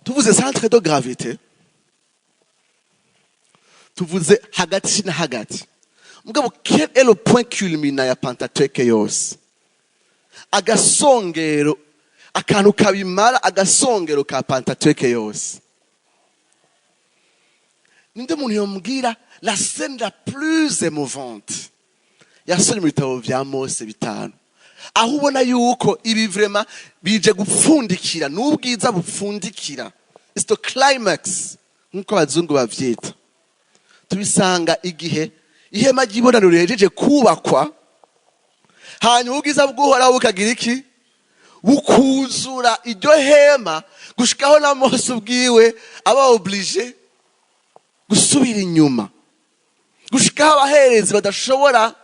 Tuvuze centre de gravité, tuvuze hagati na hagati. Mugabo quel est le point culminant ya Pentateuque yose? Agasongero, akantu kabimara, agasongero ka Pentateuque yose, ninde muntu yombwira la scène la plus émouvante yasomye mu bitabo vya Mose bitanu, aho ubona yuko ibi vraiment bije gupfundikira, n'ubwiza bupfundikira, it's the climax nk'uko abazungu bavyita? Tubisanga igihe ihema ry'ibonaniro rihejeje kubakwa, hanyuma ubwiza bw'Uhoraho bukagira iki? Bukuzura iryo hema, gushikaho na Mose ubwiwe aba obligé gusubira inyuma, gushikaho abaherezi badashobora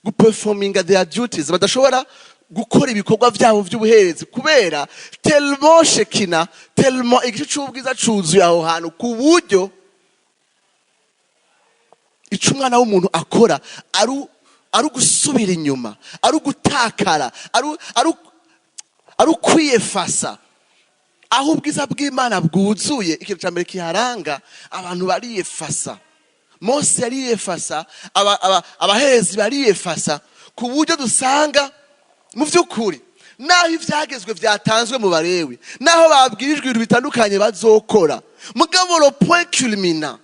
guperforminga their duties, badashobora gukora ibikorwa byabo by'ubuherezi, kubera tellement Shekinah, tellement igice c'ubwiza cuzuye aho hantu, ku buryo ico umwana w'umuntu akora ari ugusubira inyuma, ari ugutakara, ari ukwiyefasa. Aho ubwiza bw'Imana bwuzuye, ikintu cya mbere kiharanga, abantu bariyefasa. Mose yariyefasa, abaherezi bariyefasa, ku buryo dusanga mu by'ukuri naho ibyagezwe byatanzwe mu Barewi, naho babwirijwe ibintu bitandukanye bazokora, mugabo le point culminant,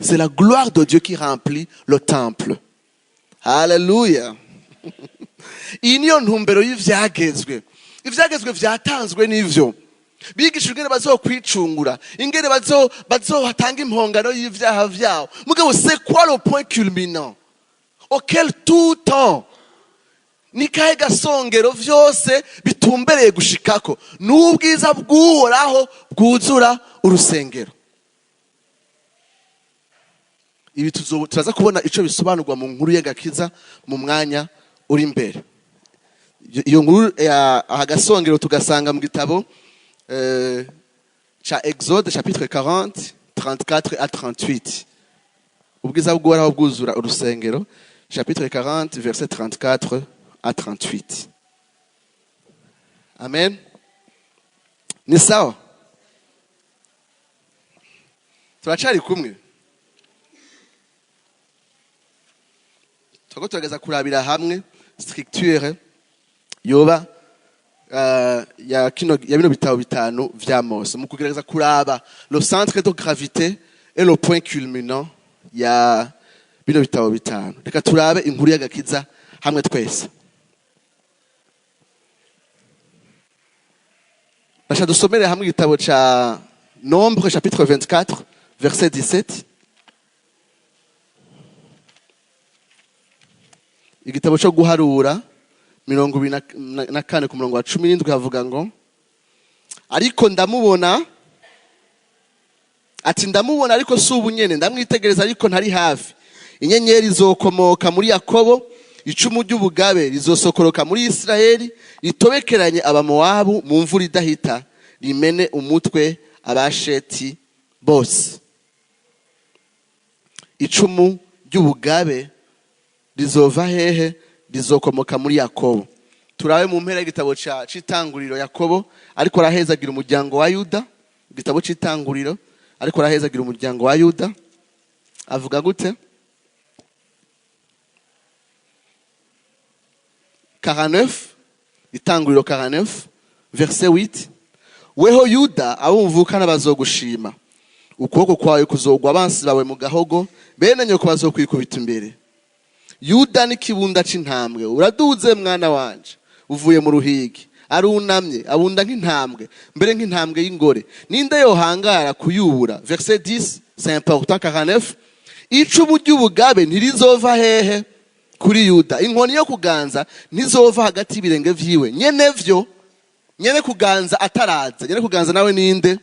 c'est la gloire de Dieu qui remplit le temple. Haleluya! Iyi niyo ntumbero y'ivyagezwe. Ivyagezwe vyatanzwe n'ivyo bigishijwe, ingene bazokwicungura, ingene bazohatanga impongano y'ivyaha vyabo. Mugabo c'est quoi le point culminant auquel tout temps, ni kahe gasongero vyose bitumbereye gushikako? N'ubwiza bw'Uhoraho bwuzura urusengero. Ibi turaza kubona ico bisobanurwa mu nkuru y'agakiza mu mwanya uri imbere. Iyo nkuru aha gasongero tugasanga mu gitabo ca Exode, chapitre 40, 34 à 38. Ubwiza bw'Uhoraho bwuzura urusengero, chapitre 40, verset 34 à 38. Amen. Ni sawa, turacari kumwe. Turiko turageza kurabira hamwe structure yoba ya bino bitabo bitanu vya Mose, mu kugerageza kuraba le centre de gravité et le point culminant ya bino bitabo bitanu. Reka turabe inkuru y'agakiza hamwe twese. Basha dusomere hamwe igitabo ca Nombre, chapitre 24, verset 17. Igitabo cyo Guharura 24 ku murongo wa 17 havuga ngo: "Ariko ndamubona," ati: "Ndamubona, ariko si ubu nyene; ndamwitegereza, ariko ntari hafi. Inyenyeri izokomoka muri Yakobo, icumu ry'ubugabe rizosokoroka muri Isirayeli, ritobekeranye Abamowabu mu mvura idahita, rimene umutwe Abasheti bose." Icumu ry'ubugabe rizova hehe? Rizokomoka muri Yakobo. Turabe mu mpera y'igitabo c'Itanguriro, Yakobo ariko arahezagira umuryango wa Yuda. Igitabo c'Itanguriro, ariko arahezagira umuryango wa Yuda, avuga gute? 49, Itanguriro 49, verset 8: "Weho Yuda, abo muvukana bazogushima, ukuboko kwawe kuzogwa abansi bawe mu gahogo, bene nyoko bazokwikubita imbere. Yuda n'ikibunda c'intambwe. Uraduze, mwana wanje, uvuye mu ruhigi. Arunamye, abunda nk'intambwe, mbere nk'intambwe y'ingore. Ninde yohangara kuyubura?" Verset 10, c'est important. 49: "Icumu ry'ubugabe ntirizova hehe? Kuri Yuda. Inkoni yo kuganza ntizova hagati y'ibirenge vyiwe, nyene vyo, nyene kuganza ataraza." Nyene kuganza nawe ninde?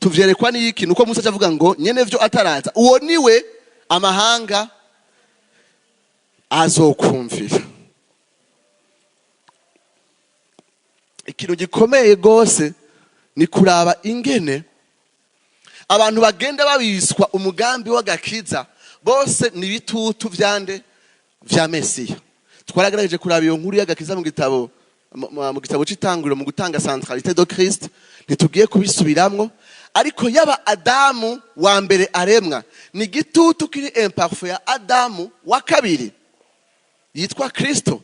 Tuvyerekwa n'iki? Nuko Musa avuga ngo nyene vyo ataraza, uwo niwe amahanga azokumvira. Ikintu gikomeye rwose ni kuraba ingene abantu bagenda babiswa umugambi w'agakiza bose ni ibitutu vyande? Vya Mesiya. Twaragerageje kuraba iyo nkuru y'agakiza mu gitabo mu gitabo c'itanguriro mu gutanga centralité de Christ. Ntitugiye kubisubiramwo, ariko yaba Adamu wa mbere aremwa ni igitutu kiri imparfait ya Adamu wa kabiri yitwa Kristo.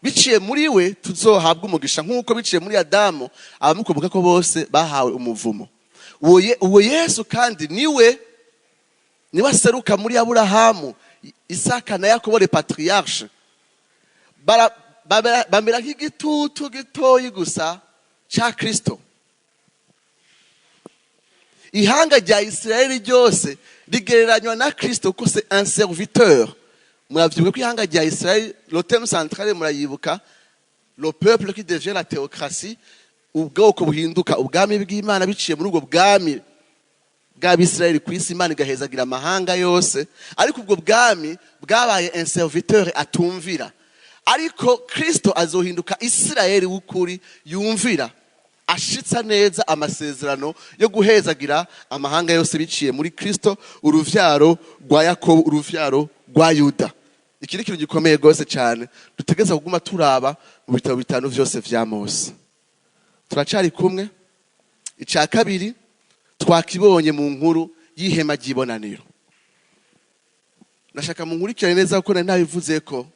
Biciye muri we tuzohabwa umugisha, nk'uko biciye muri Adamu abamukomoka ko bose bahawe umuvumo. Uwo Yesu kandi niwe aseruka muri Aburahamu, Isaka na Yakobo, les patriarches. Bamera nk'igitutu gitoyi gusa ca Kristo. Ihanga rya Isirayeli ryose rigereranywa na Kristo kuko c'est un serviteur. Muravyibuka ko ihanga rya Isirayeli, le thème central murayibuka, le peuple qui devient la théocratie, ubwoko buhinduka ubwami bw'Imana. Biciye muri ubwo bwami bw'Abisirayeli ku isi, Imana igahezagira amahanga yose. Ariko ubwo bwami bwabaye un serviteur atumvira, ariko Kristo azohinduka Isirayeli w'ukuri yumvira, ashitsa neza amasezerano yo guhezagira amahanga yose biciye muri Kristo, uruvyaro rwa Yakobo, uruvyaro rwa Yuda. Iki ni ikintu gikomeye rwose cyane dutegereza kuguma turaba mu bitabo bitanu vyose vya Mose. Turacari kumwe? Icya kabiri twakibonye mu nkuru y'ihema ry'ibonaniro. Nashaka munkurikirane neza kuko nari nabivuze ko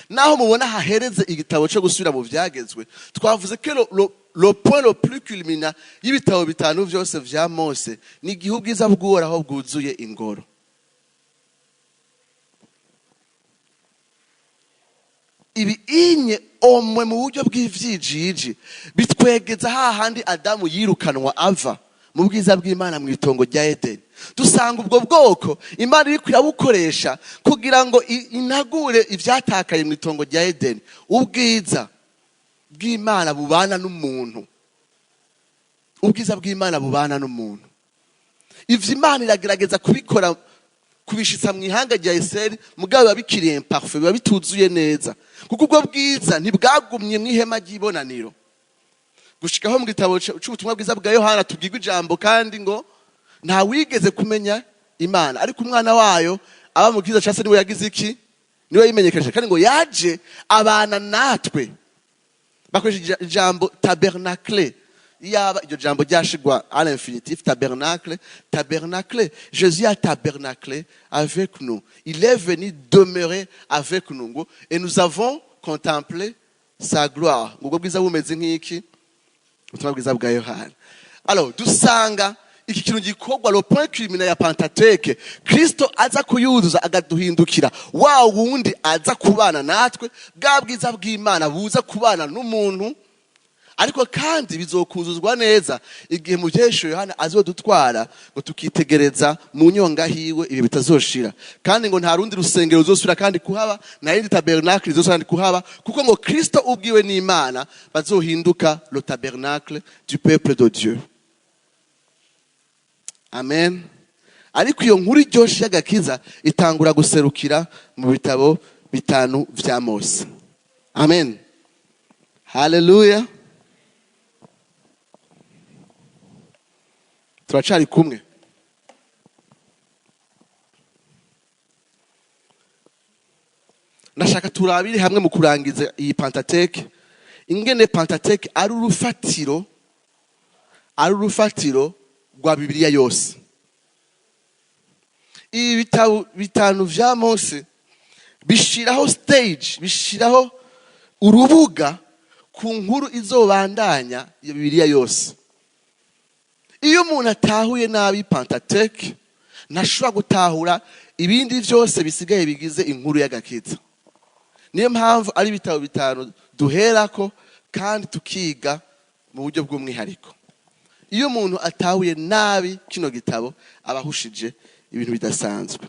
naho mubona hahereze igitabo cyo gusubira mu vyagezwe, twavuze ko le point le plus culminant y'ibitabo bitanu vyose vya Mose ni igihe ubwiza bw'Uhoraho bwuzuye ingoro. Ibi inye omwe mu buryo bw'ivyijiji bitwegeza hahandi Adamu yirukanwa ava mu bwiza bw'Imana mu itongo rya Edeni. Dusanga ubwo bwoko Imana iriko irabukoresha kugira ngo inagure ivyatakaye mu itongo rya Edeni. Ubwiza bw'Imana bubana n'umuntu, ubwiza bw'Imana bubana n'umuntu. Ivyo Imana iragerageza kubikora, kubishitsa mu ihanga rya Isirayeli, mugabo biba bikiri imparfait, biba bituzuye neza, kuko ubwo bwiza ntibwagumye mu ihema ry'ibonaniro. Gushikaho mu gitabo c'ubutumwa bwiza bwa Yohana tubwirwa ijambo kandi ngo nta wigeze kumenya Imana, ariko umwana wayo aba mu bwiza case niwe yagize iki? Niwe yimenyekanisha, kandi ngo yaje abana natwe. Bakoresha ijambo tabernacle. Iyaba iryo jambo ryashigwa à l'infinitif, tabernacle, tabernacle, Jésus a tabernaclé avec nous, il est venu demeurer avec nous, ngo et nous avons contemplé sa gloire, ngo ubwo bwiza bumeze nk'iki? Ubutumwa bwiza bwa Yohana. Alors dusanga iki kintu gikorwa, le point culminant ya Pentateuque, Kristo aza kuyuzuza agaduhindukira wa wundi aza kubana natwe, bwa bwiza bw'Imana buza kubana n'umuntu. Ariko kandi bizokuzuzwa neza igihe mu vyesho Yohana azodutwara ngo tukitegereza mu nyonga hiwe ibi bitazoshira, kandi ngo nta rundi rusengero ruzosubira kandi kuhaba, nta yindi tabernacle izosubira kandi kuhaba, kuko ngo Kristo ubwiwe n'Imana bazohinduka le tabernacle du peuple de Dieu. Amen. Ariko iyo nkuru iryoshe y'agakiza itangura guserukira mu bitabo bitanu vya Mose. Amen, haleluya. Turacari kumwe? Ndashaka turabire hamwe mu kurangiza iyi Pentateuque ingene Pentateuque ari urufatiro, ari urufatiro rwa Bibiliya yose. Ibi bitabo bitanu vya Mose bishiraho stage, bishiraho urubuga ku nkuru izobandanya iyo Bibiliya yose. Iyo umuntu atahuye nabi Pentateuque, ntashobora gutahura ibindi vyose bisigaye bigize inkuru y'agakiza. Niyo mpamvu ari ibitabo bitanu duherako kandi tukiga mu buryo bw'umwihariko. Iyo umuntu atahuye nabi kino gitabo, aba ahushije ibintu bidasanzwe.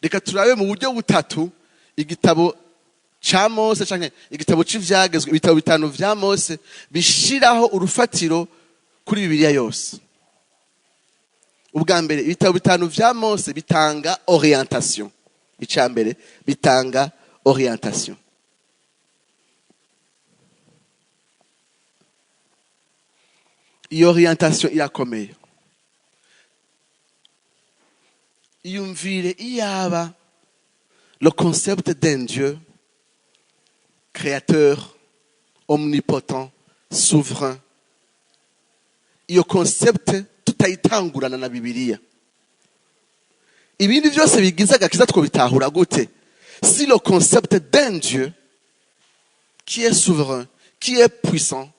Reka turabe mu buryo butatu igitabo ca Mose canke igitabo c'ivyagezwe, ibitabo bitanu vya Mose bishiraho urufatiro kuri Bibiliya yose. Ubwa mbere, ibitabo bitanu vya Mose bitanga orientation. Ica mbere, bitanga orientation. Iyo orientation irakomeye. Iyumvire iyaba Le concept d'un Dieu créateur, omnipotent, souverain, iyo concept tutayitangurana na Bibiliya, ibindi byose bigize agakiza twobitahura gute? Si le concept d'un Dieu qui est souverain, qui est puissant,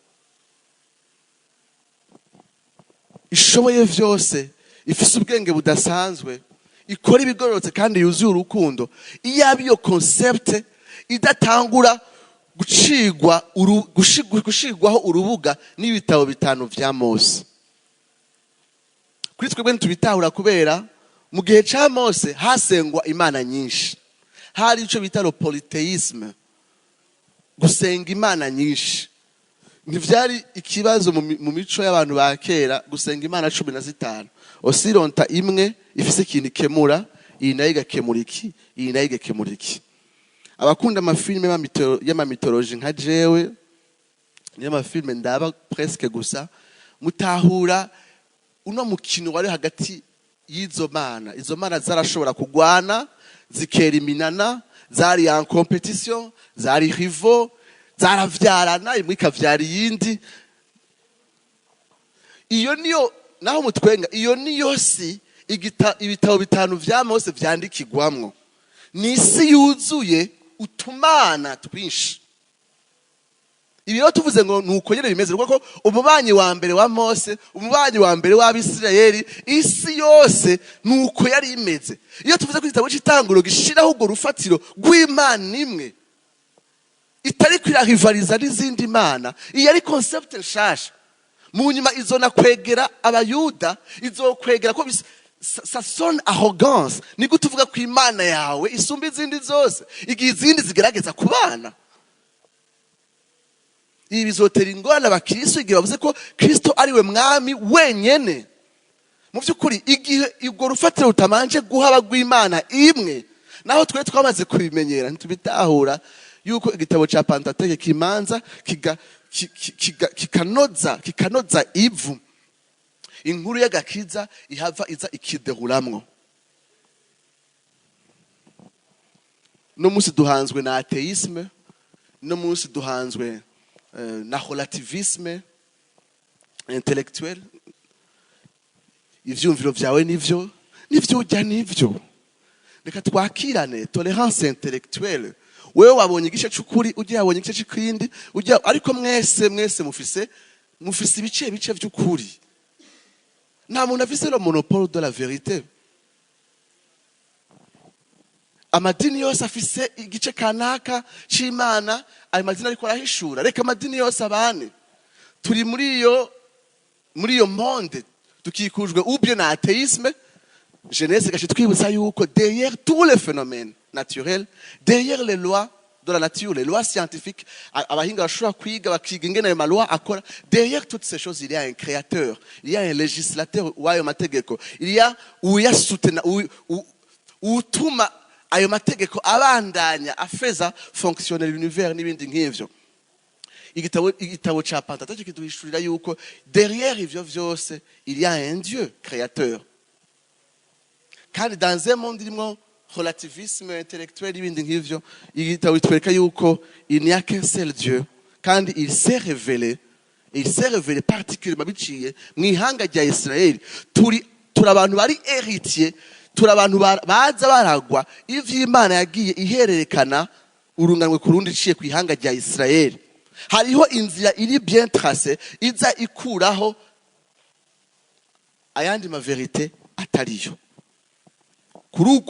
ishoboye vyose, ifise ubwenge budasanzwe, ikora ibigororotse kandi yuzuye urukundo, iyaba iyo concept idatangura gushigwaho urubuga n'ibitabo bitanu vya Mose. Kuri twebwe ntitubitahura, kubera mu gihe ca Mose hasengwa imana nyinshi, hari ico bita le polythéisme, gusenga imana nyinshi. Ntivyari ikibazo mu mico y'abantu ba kera gusenga imana 15, osironta imwe ifise ikintu ikemura, iyi nayo igakemura iki, iyi nayo igakemura iki. Abakunda amafilme y'ama mythologie nka jewe, niyo amafilme ndaba presque gusa, mutahura uno mukino wari hagati y'izo mana. Izo mana zarashobora kugwana, zikera iminana, zari en compétition, zari rivaux, zaravyarana, imwe ikavyara iyindi. Iyo niyo naho mutwenga, iyo niyo si ibitabo bitanu vya Mose vyandikigwamwo. Ni isi yuzuye utumana twinshi. Ibi rero tuvuze ngo nuko nyene bimeze, kuko umubanyi wa mbere wa Mose, umubanyi wa mbere w'Abisirayeli, isi yose nuko yari imeze. Iyo tuvuze ko igitabo c'Itanguro gishiraho urwo rufatiro rw'Imana imwe itari kwirahivariza n'izindi mana, iyi ari concept nshasha. Mu nyuma izona kwegera Abayuda, izokwegera ko ça sonne arrogance. Ni gute uvuga ko Imana yawe isumba izindi zose igihe izindi zigerageza kubana? Ibi bizotera ingorane abakristo igihe bavuze ko Kristo ari we mwami wenyene. Mu by'ukuri, igihe urwo rufatiro rutamanje guhaba rw'Imana imwe, naho twe twamaze kubimenyera, ntitubitahura yuko igitabo ca Pentateuque kimanza kikanoza ivu inkuru y'agakiza ihava iza ikidehuramwo. No munsi duhanzwe na athéisme, no munsi duhanzwe na relativisme intellectuel. Ivyumviro vyawe nivyo, nivyo ujya nivyo, reka twakirane tolérance intellectuelle. Wewe wabonye igice c'ukuri, ujya yabonye igice c'ikindi, ujya, ariko mwese mwese mufise ibice bice vy'ukuri. Nta muntu afise le monopole de la vérité. Amadini yose afise igice kanaka c'Imana ayo madini ariko arahishura. Reka amadini yose abane. Turi muri iyo monde dukikujwe ou bien na athéisme. Genèse gace twibutsa yuko derrière tous les phénomènes naturels, derrière les lois de la nature, les lois scientifiques, abahinga bashobora kwiga, bakiga ingene ayo maloi akora, derrière toutes ces choses il y a un créateur, il y a un législateur w'ayo mategeko, il y a uyasutena, utuma ayo mategeko abandanya afeza fonctionner l'univers n'ibindi nk'ivyo. Igitabo ca Pentateuque kiduhishurira yuko derrière ivyo vyose il y a un Dieu créateur. Kandi dans un monde irimwo relativisme intellectuel n'ibindi nk'ivyo, igitabo bitwereka yuko il n'y a qu'un seul Dieu, kandi il s'est révélé, il s'est révélé particulièrement biciye mu ihanga rya Israel. Turi abantu bari héritier, turi abantu baza baragwa ivy'Imana yagiye ihererekana urunganwe ku rundi iciye ku ihanga rya Israel. Hariho inzira iri bien tracée iza ikuraho ayandi ma vérité atariyo. Kuri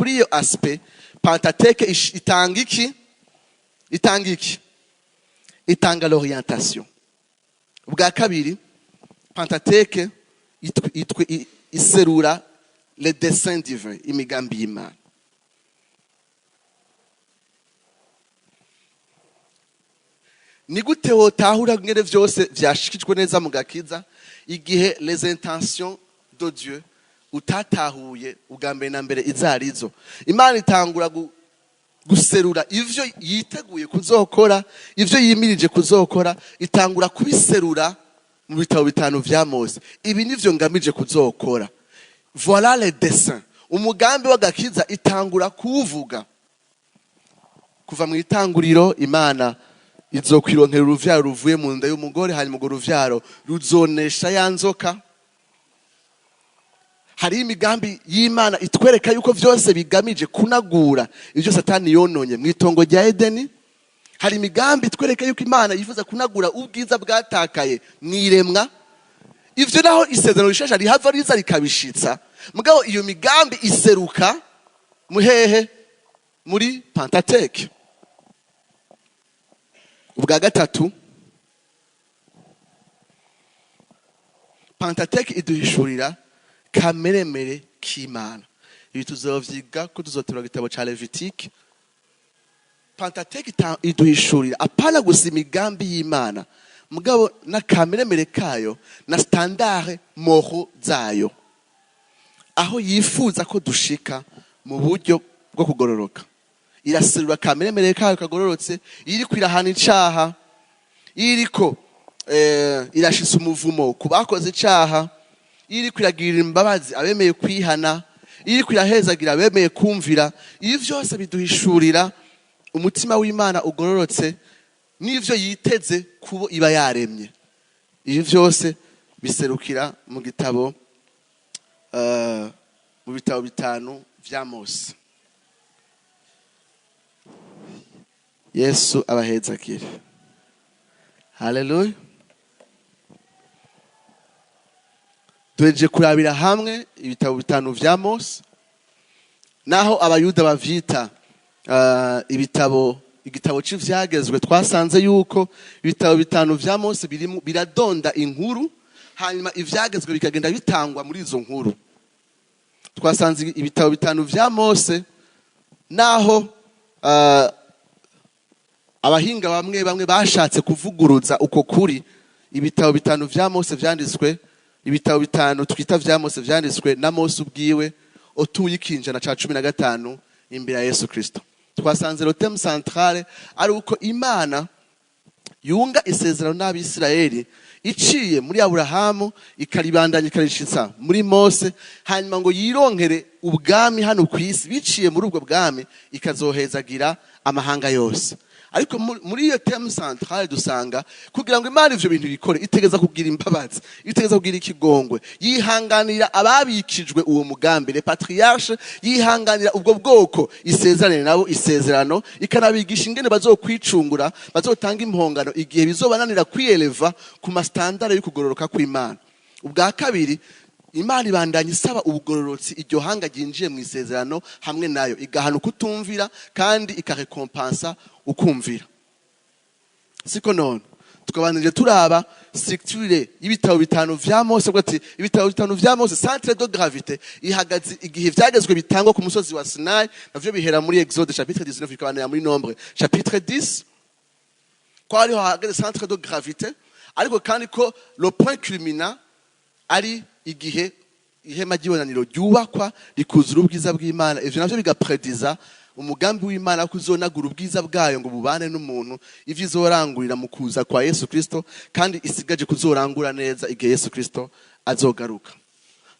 iyo aspect, Pentateuque itanga iki? Itanga iki? Itanga l'orientation. Ubwa kabiri, Pentateuque iserura le dessein divin, imigambi y'Imana. Ni gute wotahura ngene vyose vyashikijwe neza mu gakiza igihe les intentions de Dieu utatahuye ubwa mbere na mbere izarizo? Imana itangura guserura ivyo yiteguye kuzokora, ivyo yimirije kuzokora, itangura kubiserura mu bitabo bitanu vya Mose. Ibi nivyo ngamije kuzokora, voilà les desseins. Umugambi w'agakiza itangura kuwuvuga kuva mu itanguriro. Imana izokwironkera uruvyaro ruvuye mu nda y'umugore, hanyuma urwo ruvyaro ruzonesha ya nzoka. Hariho imigambi y'Imana itwereka yuko vyose bigamije kunagura ivyo Satani yononye mu itongo rya Edeni. Hari imigambi itwereka yuko Imana yifuza kunagura ubwiza bwatakaye mu iremwa. Ivyo naho isezerano rishasha rihava riza rikabishitsa, mugabo iyo migambi iseruka muhehe? Muri Pentateuque. Ubwa gatatu, Pentateuque iduhishurira kameremere k'Imana. Ibi tuzovyiga ko tuzotora igitabo ca Lévitique. Pentateuque iduhishurira apana gusa imigambi y'Imana, mugabo na kameremere kayo na standard moraux zayo, aho yifuza ko dushika mu buryo bwo kugororoka. Iraserura kameremere kayo kagororotse, iriko irahana icaha, iriko irashitsa umuvumo ku bakoze icaha, iriko iragirira imbabazi abemeye kwihana, iriko irahezagira abemeye kumvira. Ibi vyose biduhishurira umutima w'Imana ugororotse n'ivyo yiteze kubo iba yaremye. Ibi vyose biserukira mu gitabo, mu bitabo bitanu vya Mose. Yesu abahezagire. Haleluya. Duhejeje kurabira hamwe ibitabo bitanu vya Mose, naho Abayuda bavyita ibitabo, igitabo c'ivyagezwe. Twasanze yuko ibitabo bitanu vya Mose biradonda inkuru, hanyuma ivyagezwe bikagenda bitangwa muri izo nkuru. Twasanze ibitabo bitanu vya Mose, naho abahinga bamwe bamwe bashatse kuvuguruza uko kuri, ibitabo bitanu vya Mose vyanditswe, ibitabo bitanu twita vya Mose vyanditswe na Mose ubwiwe otuye ikinjana ca 15 imbere ya Yesu Kristo. Twasanze le thème central ari uko Imana yunga isezerano n'Abisirayeli iciye muri Aburahamu, ikaribandanya ikarishitsa muri Mose, hanyuma ngo yironkere ubwami hano ku isi. Biciye muri ubwo bwami ikazohezagira amahanga yose. Ariko muri iyo thème centrale dusanga kugira ngo Imana ivyo bintu bikore, itegeza kugira imbabazi, itegeza kugira ikigongwe, yihanganira ababikijwe uwo mugambi, les patriarches, yihanganira ubwo bwoko isezerane nabo isezerano, ikanabigisha ingene bazokwicungura, bazotanga impongano igihe bizobananira kwiyeleva ku ma standard y'ukugororoka kw'Imana. Ubwa kabiri, Imana ibandanya isaba ubugororotsi iryo hanga ryinjiye mu isezerano hamwe nayo, igahana ukutumvira kandi ikarekompansa ukumvira. Siko none tukabanije turaba structure y'ibitabo bitanu vya Mose, ubwo ati ibitabo bitanu vya Mose, centre de gravité ihagaze igihe vyagezwe bitangwa ku musozi wa Sinai, navyo bihera muri Exode chapitre 19 bikabanira muri Nombre chapitre 10, ko ariho hahagaze centre de gravité. Ariko kandi ko le point culminant ari igihe ihema ry'ibonaniro ryubakwa rikuzura ubwiza bw'Imana. Ivyo navyo bigaprediza umugambi w'Imana ko uzonagura ubwiza bwayo ngo bubane n'umuntu, ivyo izorangurira mu kuza kwa Yesu Kristo, kandi isigaje kuzorangura neza igihe Yesu Kristo azogaruka.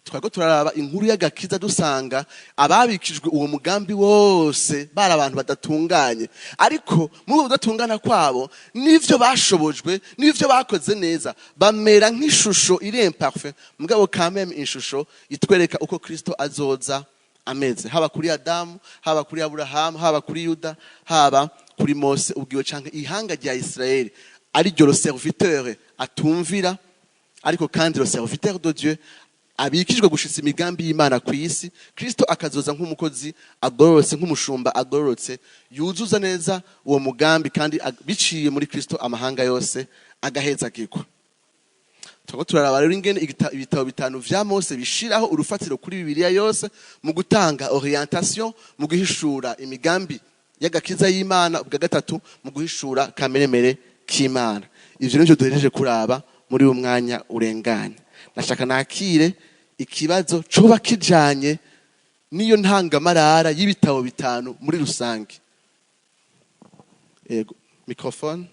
Twariko turaraba inkuru y'agakiza, dusanga ababikijwe uwo mugambi wose bari abantu badatunganye, ariko muri ubwo kudatungana kwabo n'ivyo bashobojwe n'ivyo bakoze neza bamera nk'ishusho iri imparfait, mugabo quand même ishusho itwereka uko Kristo azoza ameze, haba kuri Adamu, haba kuri Aburahamu, haba kuri Yuda, haba kuri Mose ubwiwe canke ihanga rya Israeli, ari ryo le serviteur atumvira, ariko kandi le serviteur de Dieu abikijwe gushitsa imigambi y'Imana ku isi. Kristo akazoza nk'umukozi agororotse, nk'umushumba agororotse, yuzuza neza uwo mugambi, kandi biciye muri Kristo amahanga yose agahezagirwa. Turiko turaraba rero ingene ibitabo bitanu vya Mose bishiraho urufatiro kuri Bibiliya yose mu gutanga orientation, mu guhishura imigambi y'agakiza y'Imana, ubwa gatatu mu guhishura kameremere k'Imana. Ivyo nivyo duhejeje kuraba muri uyu mwanya urenganye. Nashaka nakire ikibazo coba kijanye n'iyo ntangamarara y'ibitabo bitanu muri rusange. Ego, microphone.